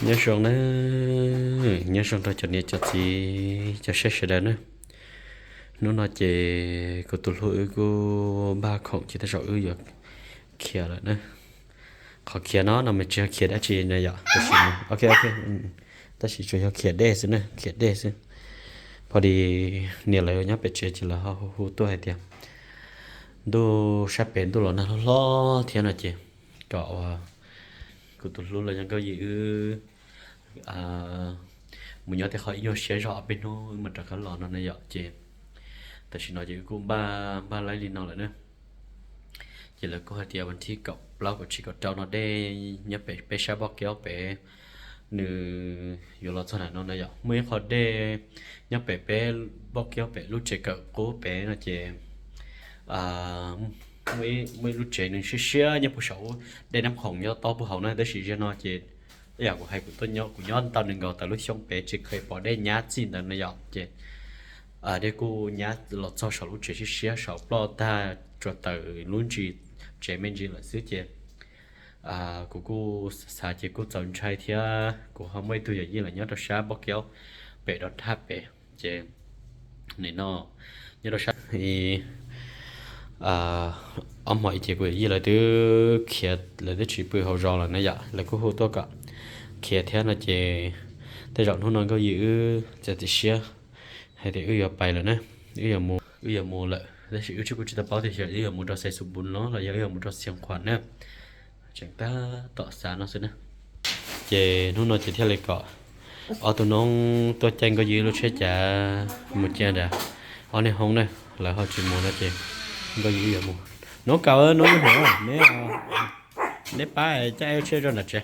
Nyob zoo na, nyob zoo rau cov niam cov txiv cov saib sawv daws na. Hnub no ces kuv tus hlub wb kuj npaj khoom ces tej zaum wb yuav khiav lawm na. Qhov khiav no no mas tsis yog khiav dab tsi na yom, tab sis, ok, ok, tab sis tsuas yog khiav dej xwb na, khiav dej xwb. Pho di niam lawv nyob pem tsev ces lawv ho hu hu tuaj hais tias ntuj sab pem ntuj los nag hlob hlob thiab no ces kom uas kuv tus hlub los yog Nkauj Yim wb mus nyob tej qhov ib nyuag siab zog ob peb hnub wb mam rov qab los no na yom. Ces tam sim no ces wb kuj npaj npaj laib li no lawm na. Ces lawv kuj hais tias vas thib kaum plaub kaum tsib kaum rau no dej nyob pem peb sab Npoj Keub pem nws yuav los txog ntawm no na yom. Muaj ib qho dej nyob pem peb Npoj Keub pem lub tsev kawm qub pem no ces muaj ib lub tsev nws siab siab nyob puag saum dej Nab Khoom nyob tob puag hauv na, tab sis ziag no ces yam kuv hais kuv tuaj nyob kuv nyob tau nees nkaum tawm lub xyoo pem tsis kheev pom dej nyab txij ntawd na yom. Ces dej kuj nyab los txog saum lub tsev siab siab saum ploj tag tsuas tawm lub ntsis tsev me ntsis lawm xwb ces kuv kuj xav ces kuj txaus ntshai thiab kuv ho muaj ib tug yawm yij lawm nyob rau sab Npoj Keub pem rov thaj pem ces nim no nyob rau sab ob hmo ib ces kuv yawm yij lawv twb khiav lawv twb tsis pw hauv zos lawm na yom, lawv kuj hu tuaj kom khiav thiab no ces tej zaum hnub no Nkauj Yim wb txiav txim siab hais tias wb yuav pais lawm na, wb yuav mus, wb yuav mus lawm tab sis wb tsis kuj tsis tau paub tias xyov wb yuav mus rau Xais Xus Npus no los yog wb yuav mus rau Xiav Khuam na. Tseem tab tom xav no xwb na. Ces hnub no ces thiaj li kom ob tug noob tuaj caij Nkauj Yim lub tsheb cav mus cia nram ob niag hoob na, lawv ho tsis mus no ces Nkauj Yim yuav mus. Noob kaus noob ib hom neb, neb pab caij lub tsheb zoj nram tsev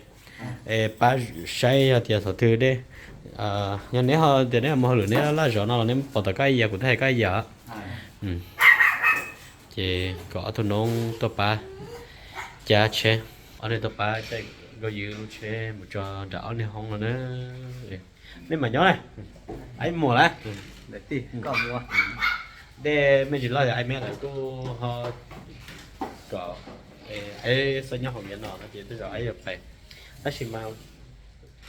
es pab saib yog tias thaum twg dej, yog neb ho tias neb mus hauj lwm neb laj zov no los neb pom tom koj ib yam kuv thiaj hais koj ib yam. Ces kom ob tug noob tuaj pab cav tsheb, ob niag tuaj pab caij Nkauj Yim lub tsheb mus tso nram ob niag hoob no na. Nej mam nyob na, aib mus lawm. Dej me ntsis loj yog aib me lawv kuj ho kom aib xav nyob hauv yav no no ces tej zaum aib yuav pais. Tab sis mas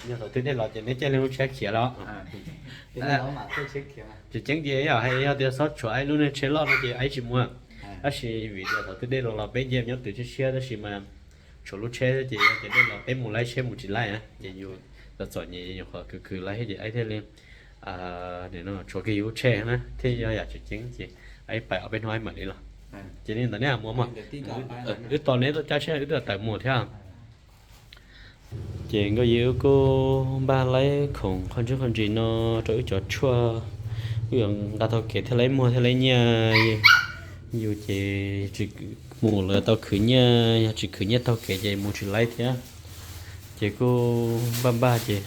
yog thaum twg dej los ces neb caij lub tsheb khiav los. Tseem ceeb ces yog hais yog tias xob tshuav aib lub niag tsheb loj no ces aib tsis mus. Tab sis vim tias thaum twg dej los los peb nce nyob twg siab siab tab sis mas tshuav lub tsheb ces yog tias dej los peb mus laib tsheb mus tsis laib na ces yus txom txom nyem nyuam qhuav khwv khwv laib ces aib thiaj li tshuav kiag yus lub tsheb na thiaj yog yam tseem ceeb ces aib pais ob peb hnub aib mam li los. Ces li ntawd neb mus mog, wb tos neb tuaj caij tsheb wb twb tawm mus thiab. Ces Nkauj Yim wb kuj npaj laib khoom qhov ntsuj qhov ntsis no rau wb cov tshuaj, wb yuav nqa taug kev thiaj laib muag thiaj laib nyiaj. Yus ces tsis mus lawv tau khwv nyiaj, yog tsis khwv nyiaj taug kev ces mus tsis laib thiab. Ces kuj npaj npaj ces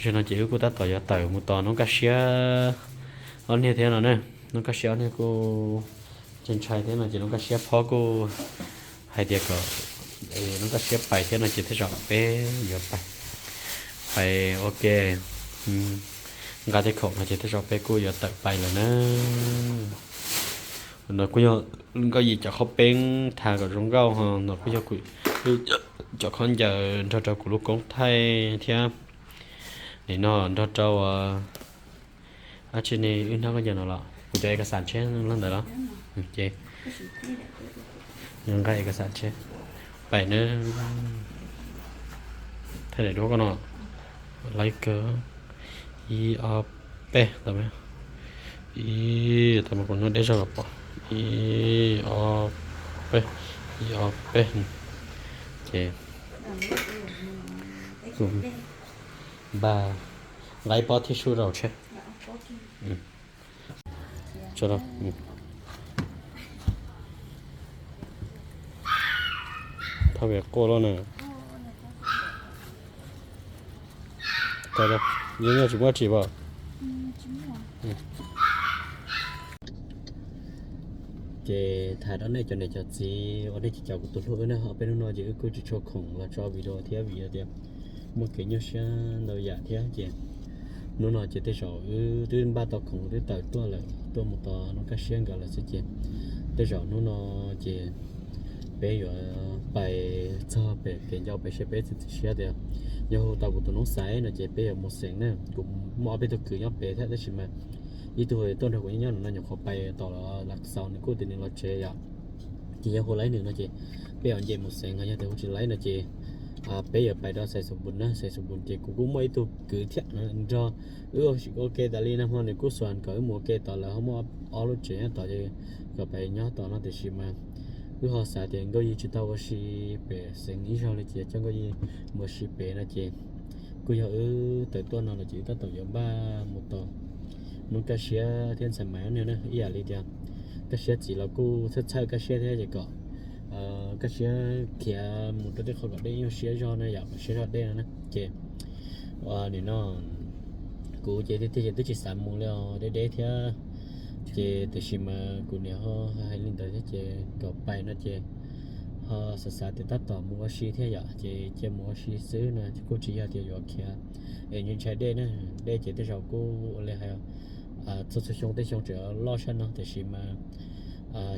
zaum no ces wb kuj tab tom yuav tawm mus tos noob Kaj Siab ob niag thiab no na. Noob Kaj Siab ob niag kuj ntshai ntshai thiab no ces noob Kaj Siab phob kuj hais tias kom noob Kaj Siab pais thiab no ces tej zaum peb yuav pais, pais ua ke nqa tej khoom no ces tej zaum peb kuj yuav tawm pais lawm na. No kuj yog Nkauj Yim cov qhaub peeb tha kom zoo nkauj ho no kuj yog kuv cov khaub ncaws nrog rau kuv lub koob thaij thiab. Nim no nrog rau dab tsi ne, wb hnab khaub ncaws no los kuv cov es kas xas tsheb lub ntawd los ces nqa es kas xas tsheb pais na. Thaij daim duab koj no, laib kawg, ib ob peb tau, ib tau mas kuv nyob deb zog los pom, ib ob peb, ib ob peb. Ces npaj nqa ib pob tissue rau tsheb. Thaj vim quaj loj na. Yeej tsis muaj tsis pom. Ces tham rau nej cov niam cov txiv uas nej cov kuv tus hlub wb na, ho peb hnub no ces wb kuj tsis tshua khoom los tso video thiab vim tias muaj kev nyuaj siab ntau yam thiab ces hnub no ces tej zaum wb twb npaj tau khoom twb tawm tuaj lawm tuaj mus tos noob Kaj Siab nkawd lawm xwb ces tej zaum hnub no ces Peb yuav pais txog pem kev ncau pem seb peb txiav txim siab tias yog hu tau kuv tus noob xaiv no ces peb yuav mus xeev na. Kuv muaj ob peb tug kwv nyob pem thiab tab sis mas ib tug tuaj nrog kuv nyob nyob no nyuam qhuav pais tom Lav Xaus nws kuj tias nws los tsev yom. Ces yog hu laib nws no ces peb yuav nce mus xeev, ho yog tias hu tsis laib no ces peb yuav pais rau Xais Xus Npus na. Xais Xus Npus ces kuv kuj muaj ib tug kwv thiab nrog wb ua ke tas li na, hmo nws kuj xuas kom wb mus ua ke tod, lawv ho muaj ob lub tsev nyob tod ces kom pais nyob tod no tiam sis mas wb ho xav tias Nkauj Yig tsis tau ua si pem xeev ib zaug li ces coj Nkauj Yig mus ua si pem no ces kuj yog wb tawm tuaj no lawm ces wb tab tom yuav npaj mus tos hnub kaj siab thiab ntxhais Maiv ob niag na. Ib yam li tias kaj siab txiv los kuj txhawj txhawj kaj siab thiab ces kom kaj siab khiav mus rau tej qhov kom dej nyuaj siab zog na, yam kom siab zog dej no na ces nim no kuv ces tiag tiag ces twb tsis xav mus li os, deb deb thiab. Ces tiam sis mas kuv niam ho hais li ntawd thiab ces kom pais no ces ho xav xav tias tab tom mus ua si thiab yom, ces cia mus ua si xwb no kuj tsis yog tias yuav khiav es ntshai ntshai dej na. Dej ces tej zaum kuj ua li hais txhua txhua xyoo tej xyoo tseem loj sab no tiam sis mas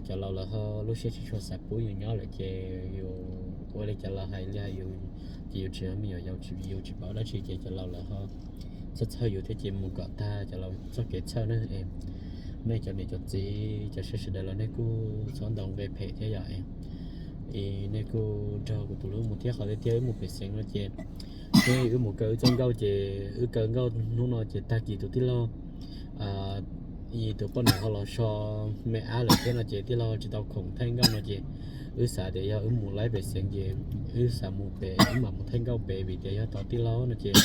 cov laus lawv ho lub siab tsis tshua xav pub yus nyob lawm ces yus ua li cov laus hais li hais yus ces yus tsis yog me nyuam yaus, yus tsis paub dab tsi ces cov laus lawv ho txhawj txhawj yus thiab ces mus kom tag cov laus txoj kev txhawj na. Nej cov niam cov txiv cov saib sawv daws los nej kuj txhob ntaus nqe phem thiab yom, es nej kuj nrog kuv tus hlub mus thiab. Qhov tiag tiag wb mus pem xeev no ces wb mus kaw wb txoj nkauj ces wb kaw nkauj hnub no ces tag kis tus tij laug tus poj niam ho los so me ab lawm thiab no ces tij laug tsis tau khoom thaij nkauj no ces wb xav tias yog wb mus laib pem xeev ces wb xav mus pem wb mam mus thaij nkauj pem vim tias yog tos tij laug no ces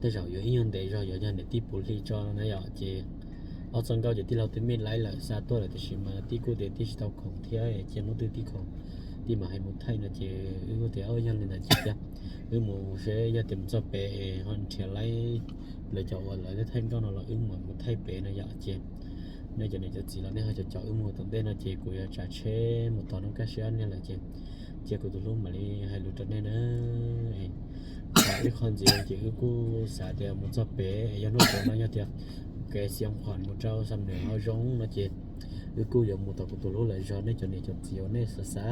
tej zaum yuav ib nyuag ntev zog yuav yog niam tij puv hli tso na yom. Ces ob txoj nkauj ces tij laug twb me laib lawm xa tuaj lawm tiam sis mas tij kuj tias tij tsis tau khoom thiab cia hnub twg tij khoom tij mam hais mus thaij no ces wb kuj tias yog li ntawd ces wb mus seb yog tias mus txog pem ho nrhiav laib lawv cov uas lawv thaij nkauj no los wb mam mus thaij pem no yom. Ces nej cov niam cov txiv los nej ho cov cov wb mus tom ntej no ces kuv yuav tsav tsheb mus tos hnub kaj siab niag lawm ces cia kuv tus hlub mam li hais lus rau nej na. Ib qho ntxiv ces wb kuj xav tias mus txog pem yog hnub pem no yog tias kev Xiav Khuam mus rau Xam Nuam ho zoo no ces wb kuj yuav mus tom kuv tus hlub lawv zos. Nej cov niam cov txiv uas nej xav xav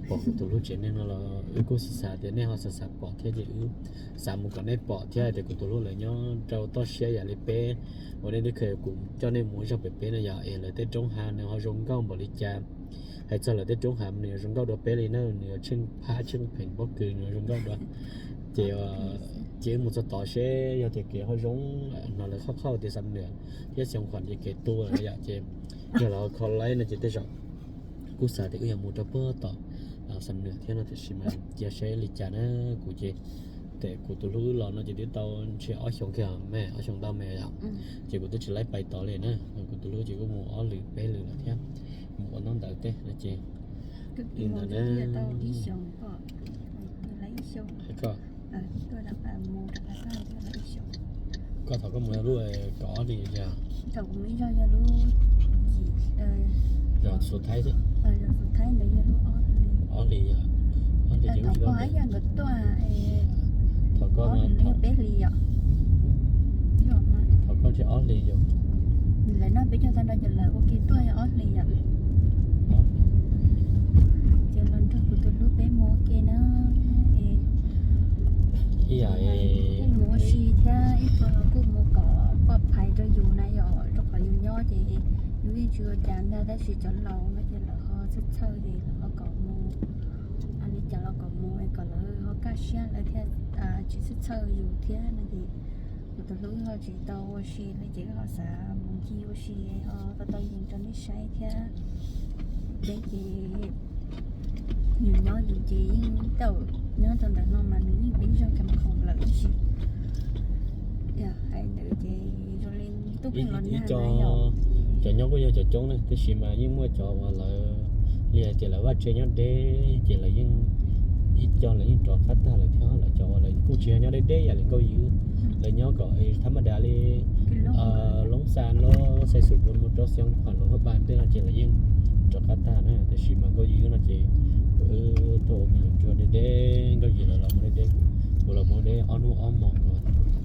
pom kuv tus hlub tsev neeg no los wb kuj xav xav tias nej ho xav xav pom thiab ces wb xav mus kom nej pom thiab tias kuv tus hlub lawv nyob rau toj siab yam li peb uas nej twb khaws kuv coj nej mus zog pem peb no yom, es lawv tej roob hav nws ho zoo nkauj npaum li cas. Hais txog lawv tej roob hav nws yuav zoo nkauj dua peb li na, nws yuav tsheej phab tsheej pheem pob kws nws yuav zoo nkauj dua. Ces ces wb mus txog tod seb yog tias kev ho zoo no lawv qhauj qhauj tias Xam Nuam thiab Xiav Khuam ces kev tu lawm yom ces yog lawv kho laib no ces tej zaum kuj xav tias wb yuav mus rau puag tom Xam Nuam thiab no tiam sis mas cia seb li cas na. Kuv ces tes kuv tus hlub los no ces twb tau ntshe ob xyoos kiag me, ob xyoos ntau me yom, ces kuv twb tsis laib pais tod li na. Kuv tus hlub ces kuj mus ob lwm peb lwm lawm thiab, mus ua ntaub ntawv tej no ces li ntawd na. Koj koj thaum koj mus lub kaum ob hlis yog zos Xus Thaib xwb, ob hlis yog, ob hlis ces thaum koj peb hlis yom, thaum koj ntshe ob hlis yom, lawv noj peb caug tag nrho ces lawv ua ke tuaj yog ob hlis yom. Ces los nrog kuv tus hlub peb mus ua ke na. Ib yam kuj mus ua si thiab ib qho los kuj mus kom poj phais rau yus na yom, rau qhov yus nyob ces yus yeej tsis ua cas ntag tab sis cov laus no ces lawv ho txhawj txhawj ces lawv ho kom mus, li cas los kom mus kom lawv ho kaj siab lawv thiaj tsis txhawj txhawj yus thiab no ces kuv tus hlub ho tsis tau ua si li ces ho xav mus ncig ua si ho tau tau yees rau nej saib thiab. Peb ces nws nyob yus ces yeej tau nyob rau ntawm no mas nws yeej peb zog cov khoom lawm tab sis hais ntawd ces zoo li tub pheej los nag cov nyob kuj yog cov coob na tab sis mas yeej muaj cov uas lawv li hais tias lawv vaj tse nyob deb ces lawv yeej ib co lawv yeej rov qab tag lawm thiab lawv cov uas lawv kuj tsis yog nyob deb deb yam li Nkauj Yig, lawv nyob kom thab maj das li Loob Xas los Xais Xus Npus mus rau Xiav Khuam los Haj Npas tej no ces lawv yeej rov qab tag na tab sis mas Nkauj Yig no ces wb tuaj ua me nyuam ntsuag deb deb, Nkauj Yig lawv los mus deb deb, kuv los mus deb ob hnub ob hmos nkaus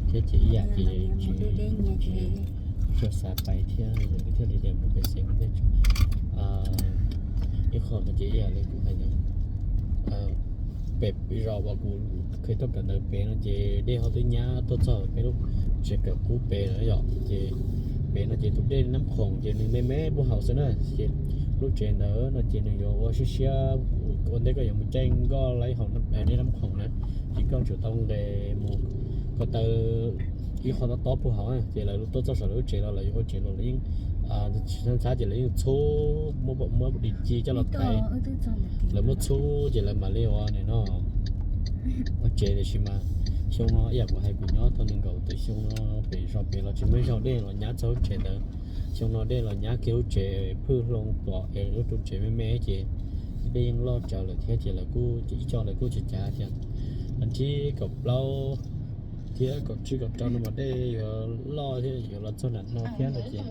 thiab ces ib yam ces tsis tshua xav pais thiab, thiaj li tias mus pem xeev ntej tso. Ib qho no ces ib yam li kuv hais ntawd, pem zos uas kuv kheev tuaj kawm ntawv pem no ces dej ho twb nyab tuaj txog peb lub tsev kawm qub pem lawm yom. Ces pem no ces tus dej Nab Khoom ces nws me me puag hauv xwb na. Ces lub tsev ntawd no ces nws yuav ua siab siab, ua ntej koj yuav mus caij nkoj laij hauv dej Nab Khoom na, ces koj tsum tau nqes mus ko taw ib qho tob tob puag hauv na. Ces lawv tuaj txog saum lawv lub tsev los lawv yuav ua tsev los lawv yeej ntxhab ces lawv yeej txhub, muab dim ci coj los thaiv. Lawv muab txhub ces lawv mam li ua nim no ua tsev. Tiam sis mas xyoo no ib yam kuv hais kuv nyob tau nees nkaum tawm xyoo no pem zos pem los tsis muaj ib zaug dej los nyab txog lub tsev ntawd. Xyoo no dej los nyab kiag lub tsev phwj hlo pom es lub tsev me me ces dej yeej loj tsawv lawm thiab ces lawv kuj ib co lawv kuj tsis cav tias ntsib kaum plaub thiab kaum tsib kaum rau no mas dej yuav loj thiab yuav los txog nram no thiab no ces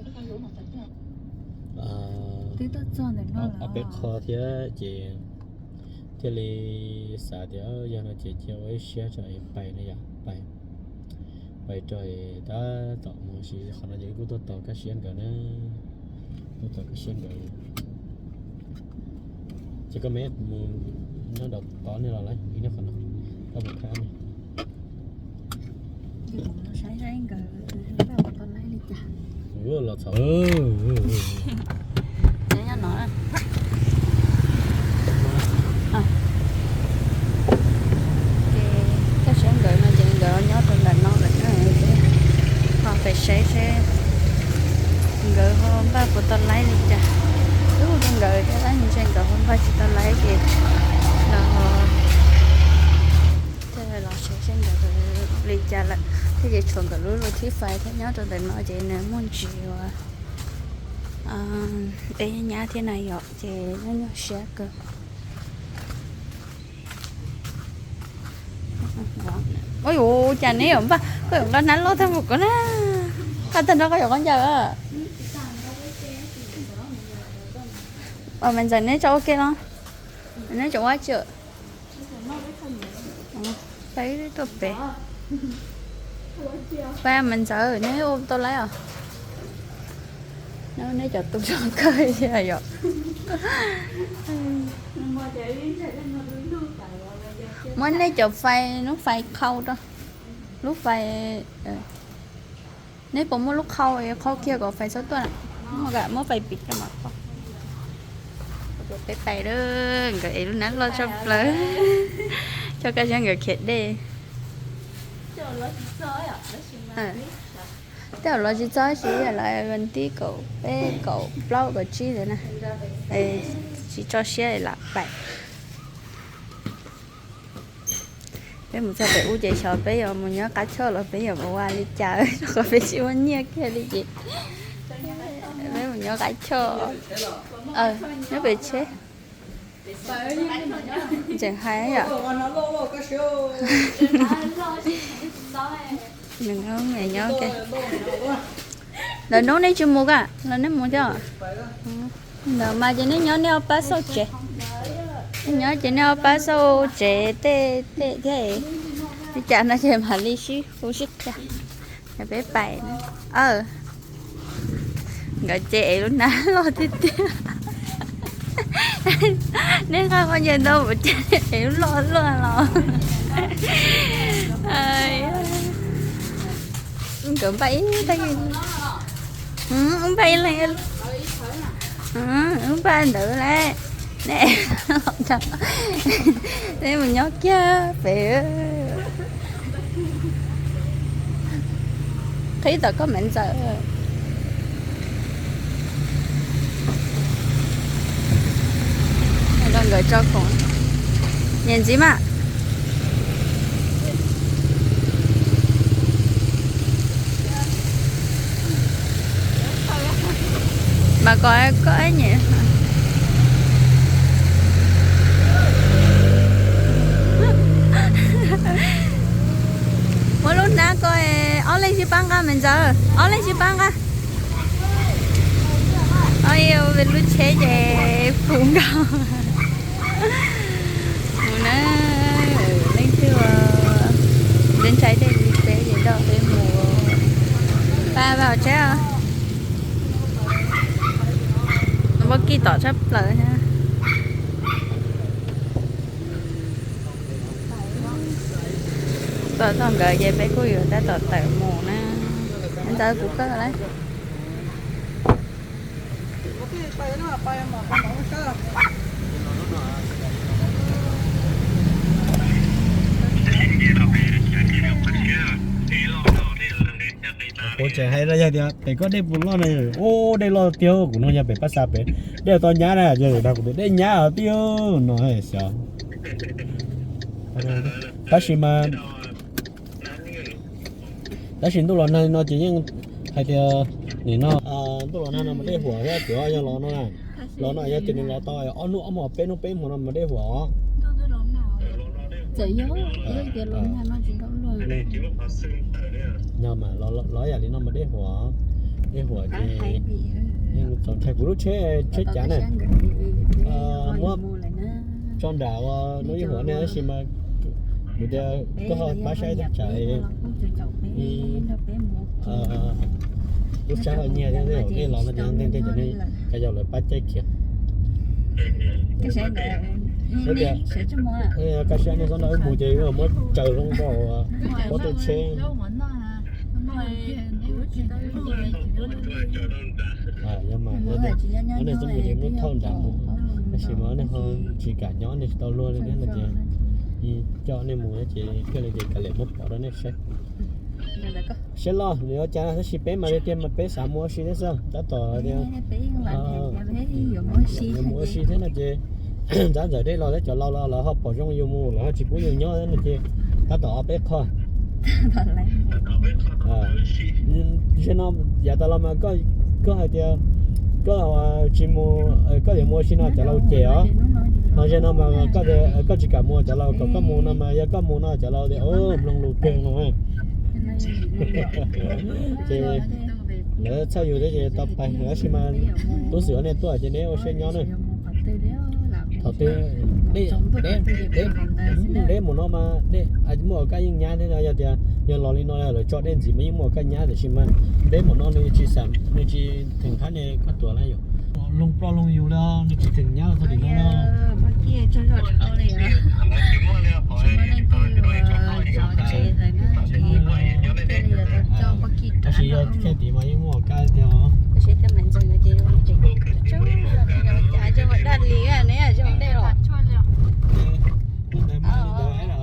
ob peb qho thiab ces thiaj li xav tias yog no ces cia ua ib siab tso es pais no yom, pais, pais rau tab tom mus si qhov no ces kuj tuaj tos kaj siab nkawd na, tuaj tos kaj siab nkawd. Ces koj me mus nyob dov tod nej los lawm, nyob qhov no, koj mus khab ne. Los txog kaj siab nkawd no ces nkawd nyob rau ntawm no lawm, ho pem saib seb nkawd ho npaj puas tau laib li cas. Wb hu rau nkawd thiab tab sis ntshe nkawd ho npaj tsis tau laib ces los thiaj los seb seb nkawd li cas lawm. Thiab ces tshuav nkawd lub lus thib fais thiab nyob rau ntawm no ces nws muaj ntsis uas dej nyab thiab na yom, ces nyuaj nyuaj siab kawg. Ua cas neb yuav npaj, koj yuav nqa hnab loj tag npaum ko na? Nqa tag nrho koj yuav khaub ncaws. Maiv Ntxawm neb tso ua ke los? Neb tso ua tsi? Peb tuaj pem. Pab Maiv Ntxawm neb ua tau laib os? Neb cov tus zoo kawg yom. Muab neb cov fais, lub fais qhau rau, lub fais, neb puas muaj lub qhau, qhau kiag kom fais txhob tuaj na. Muab fais pim rau mam qhau. Peb pais lawm, nkawd ev lub hnab loj tshaj plaws. Coj kaj siab nkawd khiav dej. Tej zaum los tsis txog, tab sis lawv tib kaum peb kaum plaub kaum tsib lawm na. Tsis tso siab lam pais. Peb mus txog pem ub ces xyov peb yuav mus nyob qab choj los peb yuav mus ua li cas, rau qhov peb tsis muaj nyiaj kiag li ces peb mus nyob qab choj, nyob pem tsheb. Tseem hais yom. Nws nyob nyob ke. Ntawm no nej tsis mus ka los nej mus thiab? Ntawm mas ces nej nyob nej ob pab xauj tsev. Nej nyob ces nej ob pab xauj tsev tej tej thiab. Li cas no ces mam li sib hu sib qhia. Peb pais. Nkawd ces ev lub hnab loj tiag tiag. Nej nqa khaub ncaws ntau mus ces ev lub loj luaj los. Nkawd npaj ib, wb npaj ib leeg, wb npaj ntawd lawm. Nej, nej mus nyob kiag pem. Qhib tom koj Maiv Ntxawm. Rau nkawd tso khoom. Niam ntxiv mas. Mas kom koj ib nyuag muab lub hnab ko, ob leeg sib pab nqa Maiv Ntxawm, ob leeg sib pab nqa. Ob, lub tsheb ces puv nkaus. Mus na, leej twg ntshai ntshai dej li peb ces nrog peb mus. Pab, pab tsheb. Nws muaj kij tom tshaj plaws thiab. Txog nkawd ces peb kuj yuav tab tom tawm mus na. Ntxawm kuv kawg lawm. Kuv tseem hais rau yawg tias pem koj dej puas loj na, ub dej loj tiag, kuv nug yog pem pab xa pem dej tau nyab na, yog dag kuv tias dej nyab tib no xyov. Tab sis mas tab sis ntuj los nag li no ces yeej hais tias nim no ntuj los nag no mas dej huam thiab, kuv yog los no, los no yog tias nws los tau ob hnub ob hmos peb hnub peb hmos no mas dej huam os. Txawm yog tias los nag no tsis tau luag. Yog mas los yam li no mas dej huam, dej huam ces yeej txaus ntshai. Kuv lub tsheb, tsheb cav na, muab tso nram ua lub ib huam ne, tab sis mas kuv tias koj ho pab saib teb tsam lub sab ho nyiag thiab, tej zaum dej los no ces nteg nteg cov ne, cov yau lawv pab caij khiav. Koj saib nej txhob nrog wb mus ces wb muab tsaws zoo nkaus pob tw tsheb. Yog mas, nej txhob mus ces muab thauj nram mus, tab sis mas nej ho tsis kam nyob, nej tsis tau luag li thiab no ces coj nej mus ces thiaj li ces kav liam muab pov rau nej saib. Siab loj nws ua cas tab sis peb mas li tiag mas peb xav mus ua si thiab xwb, tab tom tias yuav mus ua si thiab no ces ntxav ntxawm dej los thiab cov laus los lawv ho pom zoo yus mus lawv ho tsis pub yus nyob thiab no ces tab tom ob peb qho. Zaum no yav tas los mas koj hais tias koj tsis mus, koj yuav mus ua si no cov laus cem os. Ho zaum no mas koj tsis kam mus cov laus kom koj mus no mas yog koj mus no cov laus tias mloog lus kawg no. Ces lawv txhawj yus thiab ces tau pais, tab sis mas tub xwm ua nej tuaj ces neb ua siab nyob na. Thaum twg deb, deb mus no mas muaj ua kaj yeej nyab thiab, yog tias yog los li no lawv tso dej ntxiv mas yeej muaj ua kaj nyab, tiam sis mas deb mus no nws tsis xam, nws tsis theem qhab ne koj tuav lawm yom. Loog ploj loog yus li nws tsis theem nyab txog tim no na. Tab sis yog kiag tid mas yeej muaj ua kaj tiag.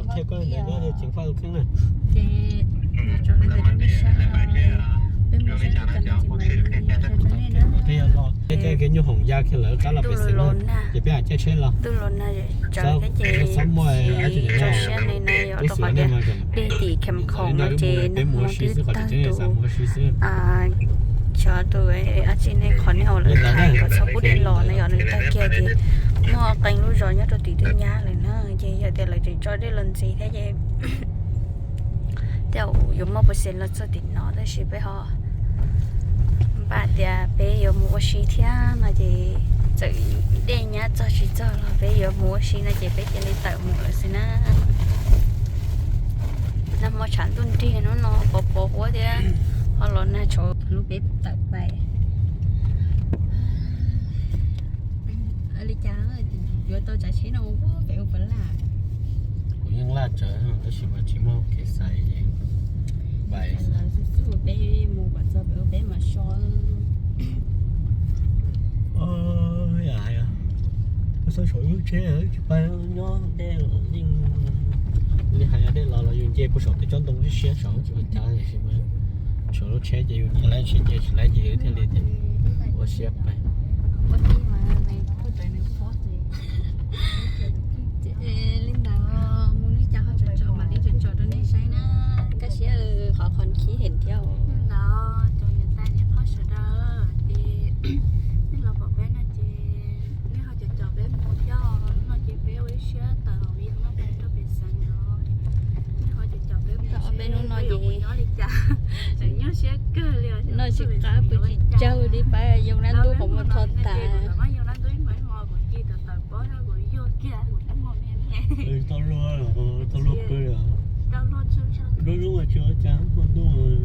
Thiab koj ntawd nyob thiab tseem faj tus kheej na. Peb yog los peb caij kiag nyuj hoom ya kiag lawv qab los pem xeev na, ces peb hais caij tsheb los. Txhob muaj dab tsi, tub xwm nej mas dej tim khem khoom no ces peb mus ua si xwb, qhov tseem ceeb xav mus ua si xwb. Xyov tus ab tsi ne, qhov nej ua lawv hais kom txhob pub dej los no yog nws tag kiag ces muaj qee lub zos nyob rau tim twg nyab lawm na, ces yog tias lawv tseem tso dej los ntxiv thiab ces tej zaum yuav muaj pes xees los txog tim no, tab sis peb ho npaj tias peb yuav mus ua si thiab no ces txawm dej nyab txog tsis txog los peb yuav mus ua si no ces peb cia li tawm mus lawm xwb na. Nag hmo tshav ntuj nrig, hnub no pos pos huab thiab ho los nag tshauv lub peb tawm pais. Li cas yuav tau tsav tsheb no mus pem ub pem laj? Kuv yeej laj tsawv tab sis mas tsis muaj kev xaiv ces pais. Peb mus kom txog pem ub peb mam so. Txhob saum lub tsheb tsis pab nyob dej yeej li hais dej los los yus nce puag saum tej tsob ntoo siab siab saum tsis ua cas, tiam sis mas saum lub tsheb ces yus nyiam laib tsheb ces tsis laib ces thiaj li ua siab pais. Li ntawd mus li cas ho tsom tsom mam li tsom tsom rau nej saib na. Kaj siab qhov qhov khib heev thiab. Li ntawd cov niam tais niam hlob sawv daws ces nej los pom peb no ces nej ho cov cov peb mus thiab no ces peb ua ib siab tawm hauv vi no pais rau pem xeev no. Nej ho cov cov peb mus peb hnub no ces nyob li cas, tseem nyuaj siab kawg li. No tsis qab pw tsis tsawg li, pab yoo dab ntub qhov muag tho tas. Kuv ci tawm tawm pob kuv yuag kiag kuv tab muag me me. Tau luag, tau luag pw. Lub lub tsis ua cas hmo ntuj.